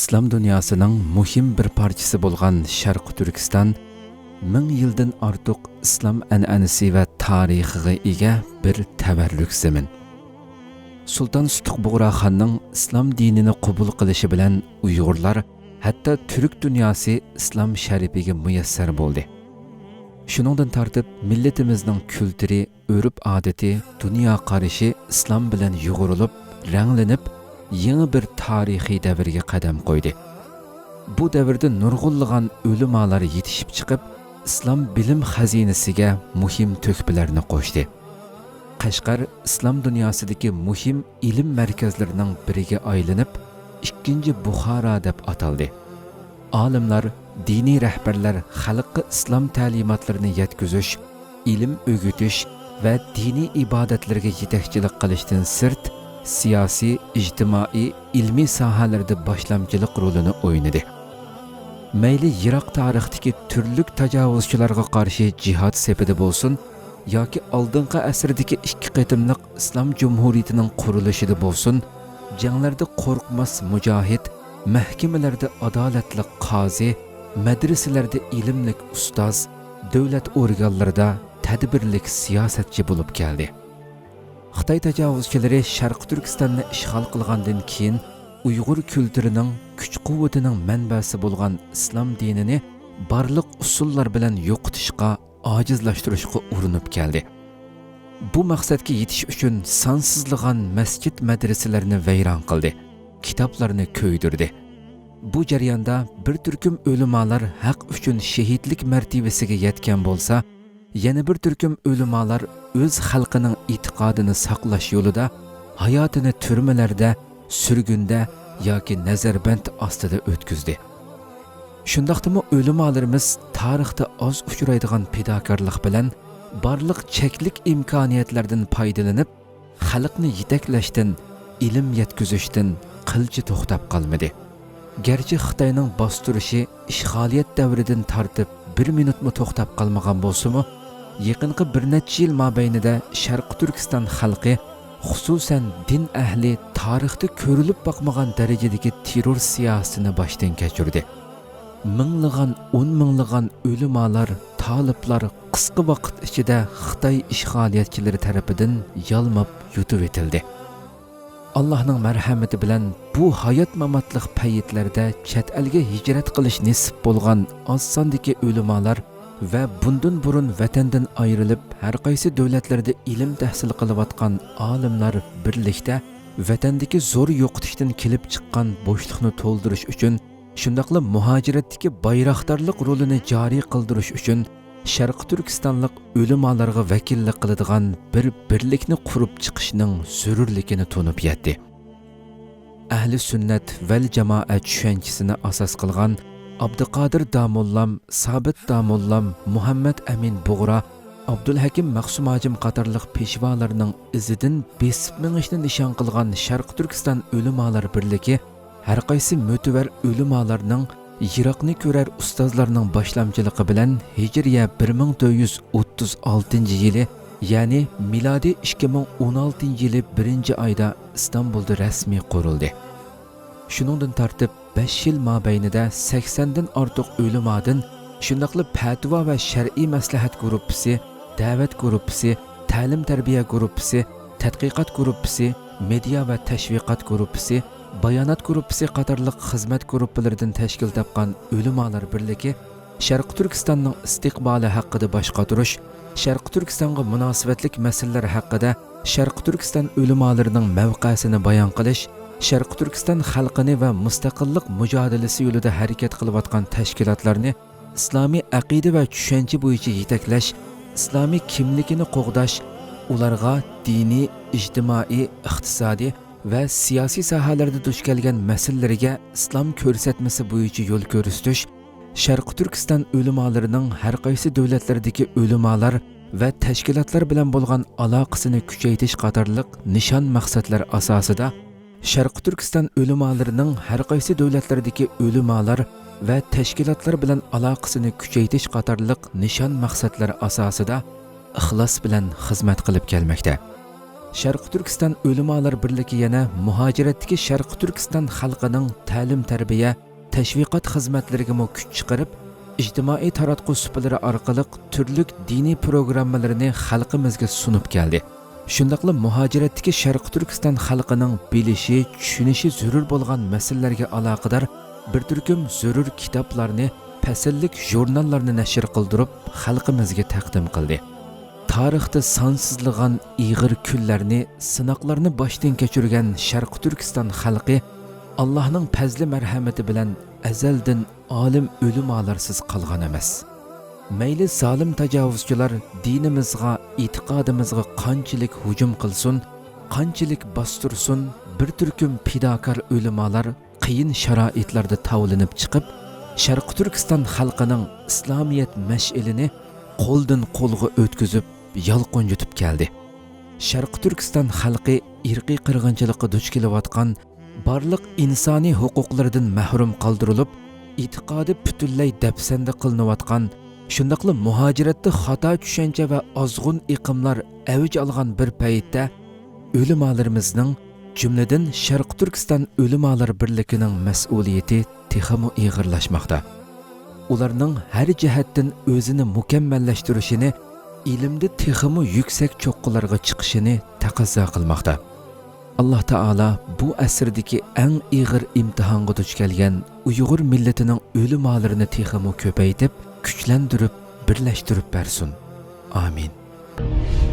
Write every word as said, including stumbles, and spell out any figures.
ئىسلام دۇنياسىنىڭ مۇھىم بىر پارچىسى بولغان شەرقىي تۈركىستان مىڭ يىلدىن ئارتۇق ئىسلام ئەنئەنىسى ۋە تارىخىغا ئىگە بىر تەۋەررۈك زېمىن. سۇلتان سۇتۇق بۇغراخاننىڭ ئىسلام دىنىنى قوبۇل قىلىشى بىلەن ئۇيغۇرلار، ھەتتا تۈرك دۇنياسى ئىسلام شەرىپىگە مۇيەسسەر بولدى. شۇنىڭدىن تارتىپ مىللىتىمىزنىڭ كۈلتۈرى، ئۆرپ-ئادىتى، دۇنيا قارىشى ئىسلام بىلەن يۇغۇرۇلۇپ، رەڭلىنىپ، يېڭى بىر تارىخىي دەۋرگە قەدەم قويدى. بۇ دەۋردە نۇرغۇنلىغان ئۆلىمالار يېتىشىپ چىقىپ، ئىسلام بىلىم خەزىنىسىگە مۇھىم تۆھپىلەرنى قوشتى. قەشقەر ئىسلام دۇنياسىدىكى مۇھىم ئىلىم مەركەزلىرىنىڭ بىرىگە ئايلىنىپ، ئىككىنچى بۇخارا دەپ ئاتالدى. ئالىملار، دىنىي رەھبەرلەر خەلققە ئىسلام تەلىماتلىرىنى يەتكۈزۈش، ئىلىم ئۆگىتىش ۋە دىنىي ئىبادەتلەرگە يېتەكچىلىك قىلىشتىن سىرت، سىياسىي، ئىجتىمائىي، ئىلمىي ساھەلەردە باشلامچىلىق رولىنى ئوينىدى. مەيلى يىراق تارىختىكى تۈرلۈك تاجاۋۇزچىلارغا قارشى جىھاد سېپىدە بولسۇن، ياكى ئالدىنقى ئەسىردىكى ئىككى قېتىملىق ئىسلام جۇمھۇرىيىتىنىڭ قۇرۇلۇشىدا بولسۇن، جەڭلەردە قورقماس مۇجاھىد، مەھكىمىلەردە ئادالەتلىك قازى، مەدرىسىلەردە ئىلىملىك ئۇستاز، دۆلەت ئورگانلىرىدا تەدبىرلىك سىياسەتچى بولۇپ كەلدى. خىتاي تاجاۋۇزچىلىرى شەرقىي تۈركىستاننى ئىشغال قىلغاندىن كېيىن، ئۇيغۇر كۈلتۈرىنىڭ، كۈچ-قۇۋۋىتىنىڭ مەنبەسى بولغان ئىسلام دىنىنى بارلىق ئۇسۇللار بىلەن يوقىتىشقا، ئاجىزلاشتۇرۇشقا ئۇرۇنۇپ كەلدى. بۇ مەقسەتكە يېتىش ئۈچۈن سانسىزلىغان مەسچىت، مەدرىسىلەرنى ۋەيران قىلدى، كىتابلارنى كۆيدۈردى. بۇ جەرياندا بىر تۈركۈم ئۆلىمالار ھەق ئۈچۈن شېھىتلىك مەرتىۋىسىگە يەتكەن بولسا، يەنە بىر تۈركۈم ئۆلىمالار ئۆز خەلقىنىڭ ئېتىقادىنى ساقلاش يولىدا ھاياتىنى تۈرمىلەردە، سۈرگۈندە ياكى نەزەربەند ئاستىدا ئۆتكۈزدى. شۇنداقتىمۇ ئۆلىمالىرىمىز تارىختا ئاز ئۇچرايدىغان پىداكارلىق بىلەن بارلىق چەكلىك ئىمكانىيەتلەردىن پايدىلىنىپ، خەلقنى يېتەكلەشتىن، ئىلىم يەتكۈزۈشتىن قىلچە توختاپ قالمىدى. گەرچە خىتاينىڭ باستۇرۇشى ئىشغالىيەت دەۋرىدىن تارتىپ بىر مىنۇتمۇ توختاپ قالمىغان بولسىمۇ، يېقىنقى بىر نەچچە يىل مابەينىدە شەرقىي تۈركىستان خەلقى، خۇسۇسەن دىن ئەھلى، تارىختا كۆرۈلۈپ باقمىغان دەرىجىدىكى تېررور سىياسىتىنى باشتىن كەچۈردى. مىڭلىغان، ئون مىڭلىغان ئۆلىمالار، تالىپلار قىسقا ۋاقىت ئىچىدە خىتاي ئىشغالىيەتچىلىرى تەرىپىدىن يالماپ يۇتۇۋېتىلدى. ئاللاھنىڭ مەرھەمىتى بىلەن بۇ ھايات-ماماتلىق پەيتلەردە چەت ئەلگە ھىجرەت قىلىش نېسىپ بولغان ئاز ساندىكى ئۆلىمالار ۋە بۇندىن بۇرۇن ۋەتەندىن ئايرىلىپ، ھەرقايسى دۆلەتلەردە ئىلىم تەھسىل قىلىۋاتقان ئالىملار بىرلىكتە ۋەتەندىكى زور يوقىتىشتىن كېلىپ چىققان بوشلۇقنى تولدۇرۇش ئۈچۈن، شۇنداقلا مۇھاجىرەتتىكى بايراقدارلىق رولىنى جارى قىلدۇرۇش ئۈچۈن شەرقىي تۈركىستانلىق ئۆلىمالارغا ۋەكىللىك قىلىدىغان بىر بىرلىكنى قۇرۇپ چىقىشنىڭ زۆرۈرلۈكىنى تونۇپ يەتتى. ئەھلى سۈننەت ۋەل جامائەت چۈشەنچىسىنى ئاساس قىلغان ئابدۇقادىر داموللام، سابىت داموللام، مۇھەممەد ئەمىن بۇغرا، ئابدۇلھەكىم مەخسۇم ھاجىم قاتارلىق پېشۋالارنىڭ ئىزىدىن بېسىپ مېڭىشنى نىشان قىلغان شەرقىي تۈركىستان ئۆلىمالار بىرلىكى ھەرقايسى مۆتىۋەر ئۆلىمالارنىڭ، يىراقنى كۆرەر ئۇستازلارنىڭ باشلامچىلىقى بىلەن ھىجرىيە بىر مىڭ تۆت يۈز ئوتتۇز ئالتىنچى يىلى، يەنى مىلادىي ئىككى مىڭ ئون ئالتىنچى يىلى بىرىنچى ئايدا ئىستانبۇلدا رەسمىي قۇرۇلدى. شۇنىڭدىن تارتىپ بەش يىل مابەينىدە سەكسەندىن ئارتۇق ئۆلىمادىن، شۇنداقلا پەتىۋا ۋە شەرئىي مەسلىھەت گۇرۇپپىسى، دەۋەت گۇرۇپپىسى، تەلىم-تەربىيە گۇرۇپپىسى، تەتقىقات گۇرۇپپىسى، مېدىيا ۋە تەشۋىقات گۇرۇپپىسى، بايانات گۇرۇپپىسى قاتارلىق خىزمەت گۇرۇپپىلىرىدىن تەشكىل تاپقان ئۆلىمالار بىرلىكى شەرقىي تۈركىستاننىڭ ئىستىقبالى ھەققىدە باش قاتۇرۇش، شەرقىي تۈركىستانغا مۇناسىۋەتلىك مەسىلىلەر ھەققىدە شەرقىي تۈركىستان ئۆلىمالىرىنىڭ مەۋقەسىنى بايان قىلىش، شەرقىي تۈركىستان خەلقىنى ۋە مۇستەقىللىق مۇجادىلىسى يولىدا ھەرىكەت قىلىۋاتقان تەشكىلاتلارنى ئىسلامىي ئەقىدە ۋە چۈشەنچە بويىچە يېتەكلەش، ئىسلامىي كىملىكىنى قوغداش، ئۇلارغا دىنىي، ئىجتىمائىي، ئىقتىسادىي ۋە سىياسىي ساھەلەردە دۇچ كەلگەن مەسىلىلىرىگە ئىسلام كۆرسەتمىسى بويىچە يول كۆرسىتىش، شەرقىي تۈركىستان ئۆلىمالىرىنىڭ ھەرقايسى دۆلەتلەردىكى ئۆلىمالار ۋە تەشكىلاتلار بىلەن بولغان ئالاقىسىنى كۈچەيتىش قاتارلىق نىشان مەقسەتلەر ئاساسىدا، شەرقىي تۈركىستان ئۆلىمالىرىنىڭ ھەرقايسى دۆلەتلەردىكى ئۆلىمالار ۋە تەشكىلاتلار بىلەن ئالاقىسىنى كۈچەيتىش قاتارلىق نىشان مەقسەتلەر ئاساسىدا ئىخلاس بىلەن خىزمەت قىلىپ كەلمەكتە. شەرقىي تۈركىستان ئۆلىمالار بىرلىكى يەنە مۇھاجىرەتتىكى شەرقىي تۈركىستان خەلقىنىڭ تەلىم-تەربىيە، تەشۋىقات خىزمەتلىرىگىمۇ كۈچ چىقىرىپ، ئىجتىمائىي تاراتقۇ سۇپىلىرى ئارقىلىق تۈرلۈك دىنىي پروگراممىلىرىنى خەلقىمىزگە سۇنۇپ كەلدى. شۇنداقلا مۇھاجىرەتتىكى شەرقىي تۈركىستان خەلقىنىڭ بىلىشى، چۈشىنىشى زۆرۈر بولغان مەسىلىلەرگە ئالاقىدار بىر تۈركۈم زۆرۈر كىتابلارنى، پەسىللىك ژۇرناللارنى نەشر قىلدۇرۇپ، خەلقىمىزگە تەقدىم قىلدى. تارىختا سانسىزلىغان ئېغىر كۈنلەرنى، سىناقلارنى باشتىن كەچۈرگەن شەرقىي تۈركىستان خەلقى ئاللاھنىڭ پەزلى مەرھەمىتى بىلەن ئەزەلدىن ئالىم ئۆلىمالارسىز قالغان ئەمەس. مەيلى زالىم تاجاۋۇزچىلار دىنىمىزغا، ئېتىقادىمىزغا قانچىلىك ھۇجۇم قىلسۇن، قانچىلىك باستۇرسۇن، بىر تۈركۈم پىداكار ئۆلىمالار قىيىن شارائىتلاردا تاۋلىنىپ چىقىپ، شەرقىي تۈركىستان خەلقىنىڭ ئىسلامىيەت مەشئىلىنى قولدىن قولغا ئۆتكۈزۈپ، يالقۇنجىتىپ كەلدى. شەرقىي تۈركىستان خەلقى ئىرقىي قىرغىنچىلىققا دۇچ كېلىۋاتقان، بارلىق ئىنسانىي ھوقۇقلىرىدىن مەھرۇم قالدۇرۇلۇپ، ئېتىقادى پۈتۈنلەي دەپسەندە قىلىنىۋاتقان، شۇنداقلا مۇھاجىرەتتە خاتا چۈشەنچە ۋە ئازغۇن ئېقىملار ئەۋج ئالغان بىر پەيتتە، ئۆلىمالىرىمىزنىڭ، جۈملىدىن شەرقىي تۈركىستان ئۆلىمالار بىرلىكىنىڭ مەسئۇلىيىتى تېخىمۇ ئېغىرلاشماقتا. ئۇلارنىڭ ھەر جەھەتتىن ئۆزىنى مۇكەممەللەشتۈرۈشىنى، ئىلىمدە تېخىمۇ يۈكسەك چوققىلارغا چىقىشىنى تەقەززا قىلماقتا. ئاللاھ تائالا بۇ ئەسىردىكى ئەڭ ئېغىر ئىمتىھانغا دۇچ كەلگەن ئۇيغۇر مىللىتىنىڭ ئۆلىمالىرىنى تېخىمۇ كۆپەيتىپ، كۈچلەندۈرۈپ، بىرلەشتۈرۈپ بەرسۇن. ئامىن.